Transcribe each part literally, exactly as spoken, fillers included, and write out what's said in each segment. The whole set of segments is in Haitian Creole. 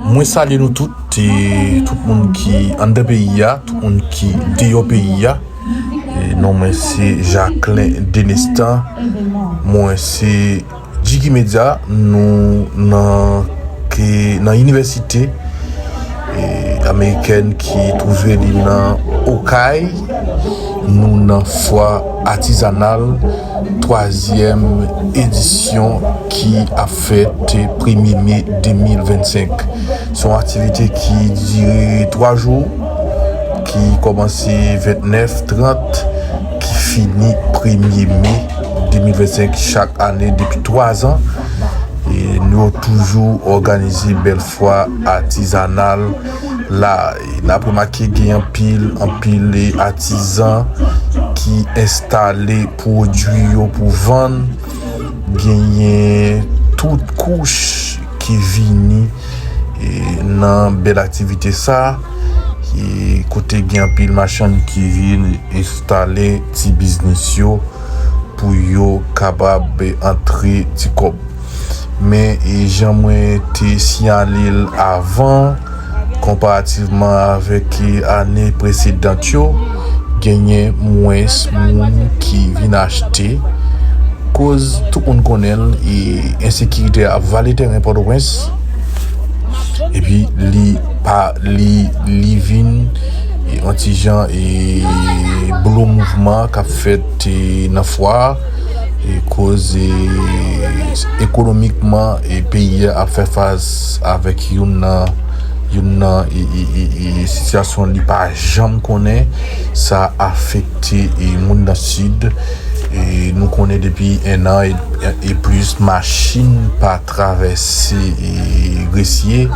Mwen salye nou tout, e tout moun ki anndan peyi a, tout moun ki deyò peyi a. E non mwen se Jacquelin Denestan. Mwen se Jiggy Media, nou nan ke, nan inivèsite, e, amerikèn ki twouve li nan Okay. Nou nan fwa atizanal twazyèm edisyon ki ap fèt premye me de mil vennsenk. Se yon aktivite ki dire twa jou, ki kòmanse vennèf, trant, ki fini premye me de mil vennsenk chak ane depi twa zan. E nou toujou òganize bèl fwa atizanal la. E n ap remake gen anpil, anpil atizan ki enstale pwodui yo pou vann. Genyen tout kouch ki vini, e, nan bèl aktivite sa, e, kote gen anpil machann ki vin enstale ti biznis yo pou yo kapab antre ti kòb. Men, e, jan mwen te siyale l avan, konparativman avèk, e, ane presedan yo, genyen mwens moun ki vin achte. Koz tout moun konnen l, e, ensekirite a ap vale tèren Pòtoprens. Epi li pa, li, li vin, e, yon ti jan, e, blo mouvman k ap fèt, e, nan fwa a, e, koz, e, ekonomikman, e, peyi a ap fè fas avèk youn nan, youn nan, e, e, e, e, sitiyasyon li pa janm konnen. Sa afekte, e, moun nan Sid. E, nou konnen depi en an e, e plis, machin pa travèse, e, Gresye.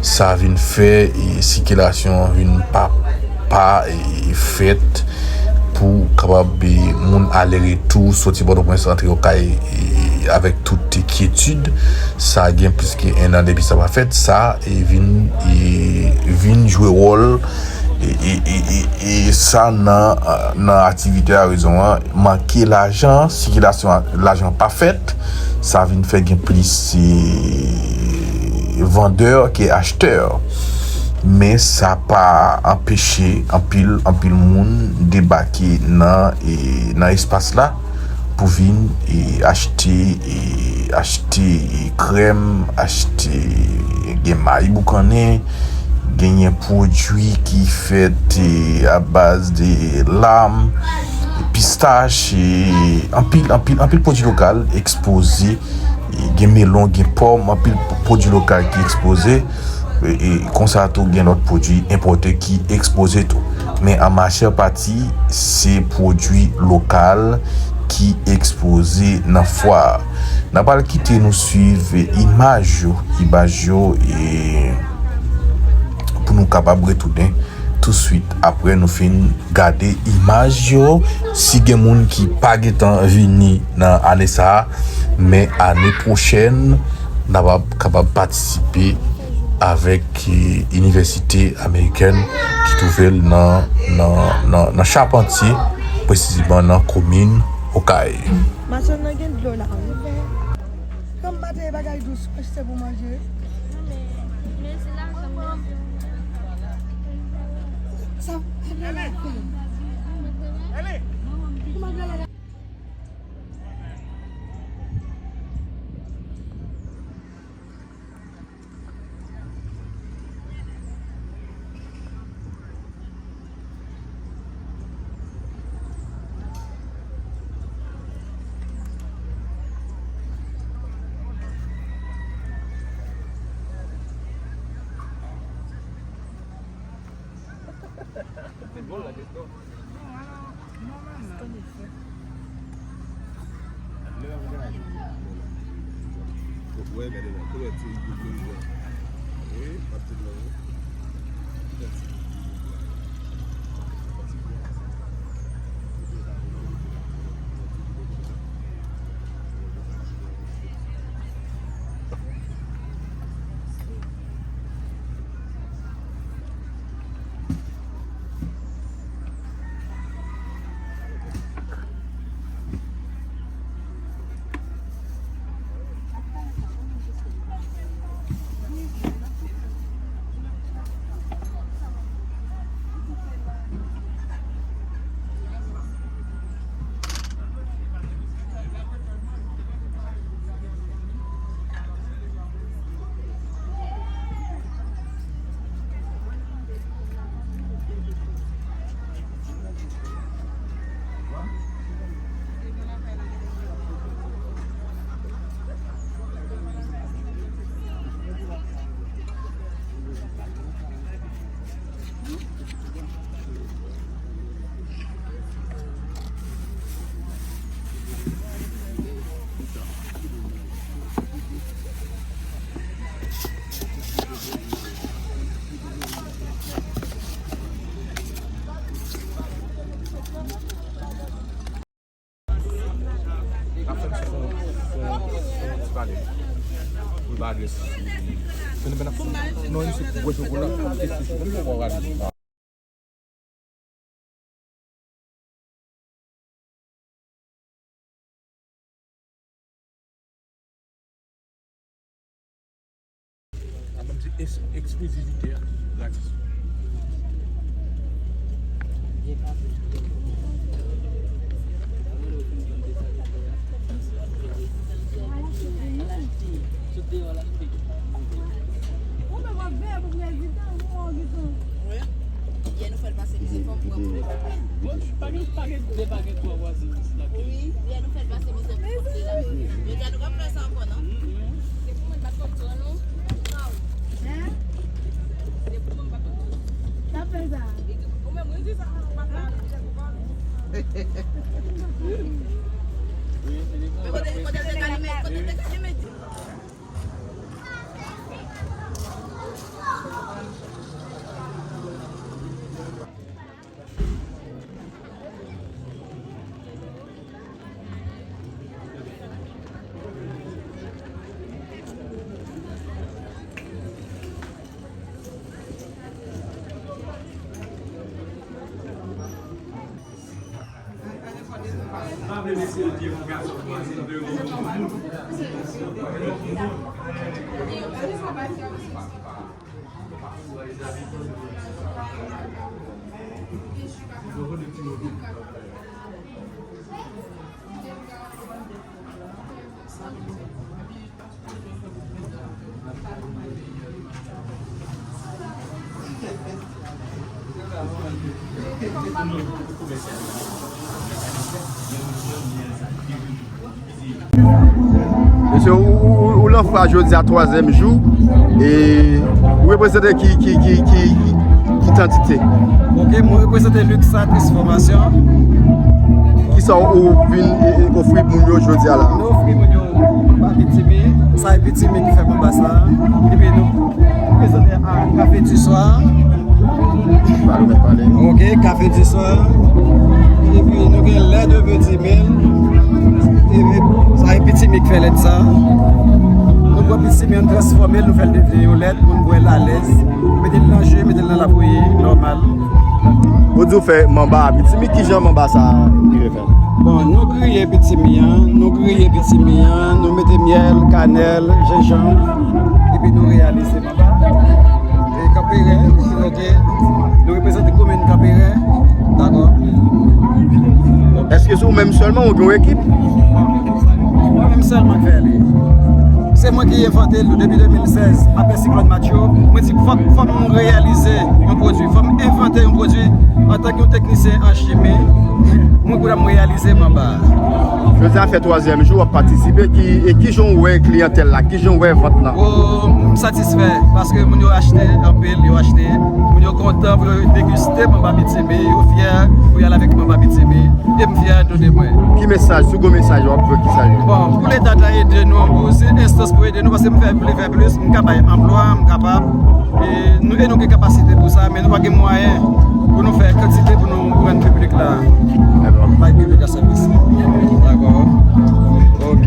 Sa vin fè, e, sikilasyon an vin pa, pa, e, fèt pou kapab, e, moun ale retou, soti Pòtoprens, antre Okay, e, avèk tout kyetid. Sa gen plis ke en an depi sa pa fèt. Sa, e, vin, e, vin jwe wòl, e, e, e, e, e sa nan, nan aktivite a, rezon an, manke lajan, sikilasyon lajan pa fèt, sa vin fè gen plis, e, vandè ke achtè. Men sa pa anpeche anpil, anpil moun debake nan, e, nan espas la pou vin, e, achte, e, achte, e, krèm, achte, gen mayi boukannen, genyen pwodui ki fèt, e, a baz de lam, pistach, e, anpil, anpil, anpil pwodui lokal ekspoze. E, gen melon, gen pòm, anpil pwodui lokal ki ekspoze. E, e, konsa tou, gen lòt pwodui enpòte ki ekspoze tou. Men an majè pati, se pwodui lokal ki ekspoze nan fwa a. N a pral kite nou swiv imaj yo, imaj yo, e pou nou kapab retounen touswit apre nou fin gade imaj yo. Si gen moun ki pa gentan vini nan ane sa a, men ane pwochèn, n ap kapab patisipe avèk, e, inivèsite amerikèn ki twouve l nan, nan, nan, nan Chapantye, presizeman nan komin Okay. Machann nan gen dlo la wi. Kòm maten bagay dous, achte pou manje. Sa, Eksklizivite a. Ou menm ap veye pou prezidan, ou an gitan. Yè nou fè l pase mizè fò m pran pou li. Bon, pa gen, pa gen de, pa gen twa vwazin isit la. Wi, yè nou fè l pase mizè pou kont li la. Jodi a nou p ap fè sa ankò non. Se pou mwen bat kont nou. Hein? Se pou mwen bat kont nou. Sa fè sa. Ou menm ou di sa, ou pa ka. Kote, kote te kalime, kote te kalime. Mesye, ou, ou, ou, ou lan fwa jodi a twazyèm jou, e ou reprezante ki, ki, ki, ki, ki kantite? Ok, mwen reprezante Luxa Transformation. Kisa ou vin, e, e, ofri moun yo jodi a la? Nou ofri moun yo manba pitimi, sa e pitimi ki fè manba sa. Epi nou prezante a Café du Soir. Pale, pale. Ok, Café du Soir. Epi nou gen lèt de vingt mille. Epi sa e pitimi ki fè lèt sa. Nou pran pitimi, nou transfòme l, nou fè l devni yon lèt, moun bwè l alèz. Mete l nan ji, mete l nan labouyi, nòmal. Ou di w fè manba a pitimi, kijan manba sa rive fèt? Bon, nou griye pitimi an, nou griye pitimi an, nou mete myèl, kanèl, jenjanm, epi nou reyalize manba. E Kanperen, ok. Nou reprezante komin Kanperen. Dakò. Èske se ou menm sèlman ou gen yon ekip? Mwen menm sèlman k fè li. Se mwen ki envante l depi de mil sèz, apre siklòn Matthew. Mwen di fòk, fòk mwen reyalize yon pwodui, fòk mwen envante yon pwodui antanke yon teknisyen an chimi. Mwen kounye a m reyalize manba. Jodi a fè twazyèm jou w ap patisipe, ki, e kijan w wè kliyantèl la, kijan w wè vant lan? O, m satisfè, paske moun yo achte anpil, yo achte, moun yo kontan pou yo degiste manba pitimi, yo fyè pou y al avèk manba pitimi, e m fyè tou de mwen. Ki mesaj, si w gen mesaj w ap voye, ki sa l ye? Bon, pou Leta ta ede nou, pou se enstans pou ede nou, paske m fè, vle fè plis, m ka bay anplwa, m kapab, e nou, e nou gen kapasite pou sa, men nou pa gen mwayen pou nou fè kantite pou nou rann piblik la, bay piblik la sèvis. Dakò. Ok.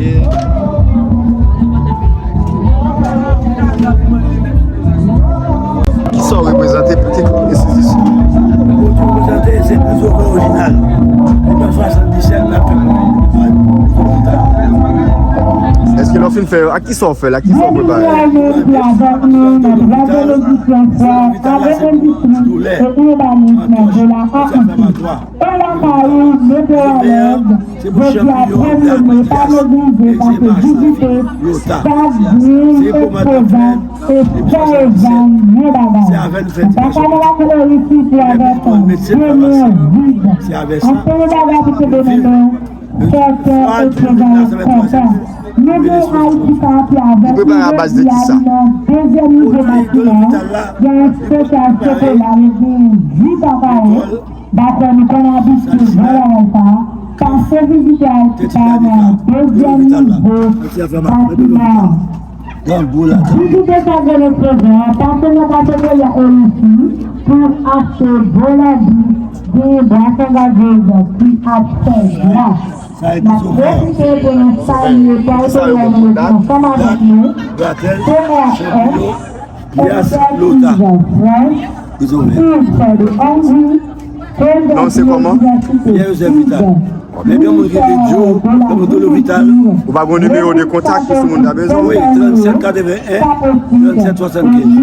Kisa w reprezante pou ki enstitisyon? Mwen reprezante se Christopher Original. Li pa swasanndisenk la. Èske lè w fin fè, ak kisa w fè l, ak kisa w prepare l? Bienvenue à Bâtonnet, la grande édition soir avec l'industrie et urbanisme de la A I C. Dans la Caraïbe, Météorologue, jodi a premye me, pa neglije pase vizite Stade Green Exposant e fè e vann yon bagay. Dakò, nou pa florisi pou avè kò, de men vid. Anpil bagay pou kenbe nan men w, fè kè e travay kontan. Nou gen Ayiti Party avèk nou jodi a, nou nan dezyèm nivo batiman an, gen yon espesyal chokola, yo gen ji kakawo. Dakò, nou konn abitye wè bagay sa a. Pase vizite Ayiti Party nan dezyèm nivo batiman an. Grangou la. Vizitè sa gwo lespozan an pase nan kafe Koya Olifi pou achte gwo lanbi, gen bwason gazez ki ap fè gras. N ap pwofite pou nou salye pòtèl yo ki ansanm avèk nou, P R S, Yas Lota. Non, se kòman? Pierre Joseph Vital. Men gen moun ki rele Joe, gen moun ki rele Vital. Ou pa gen nimewo de kontak pou si moun ta bezwen? Wi, trannsenk katreven-en, trannsenk swasannkenz.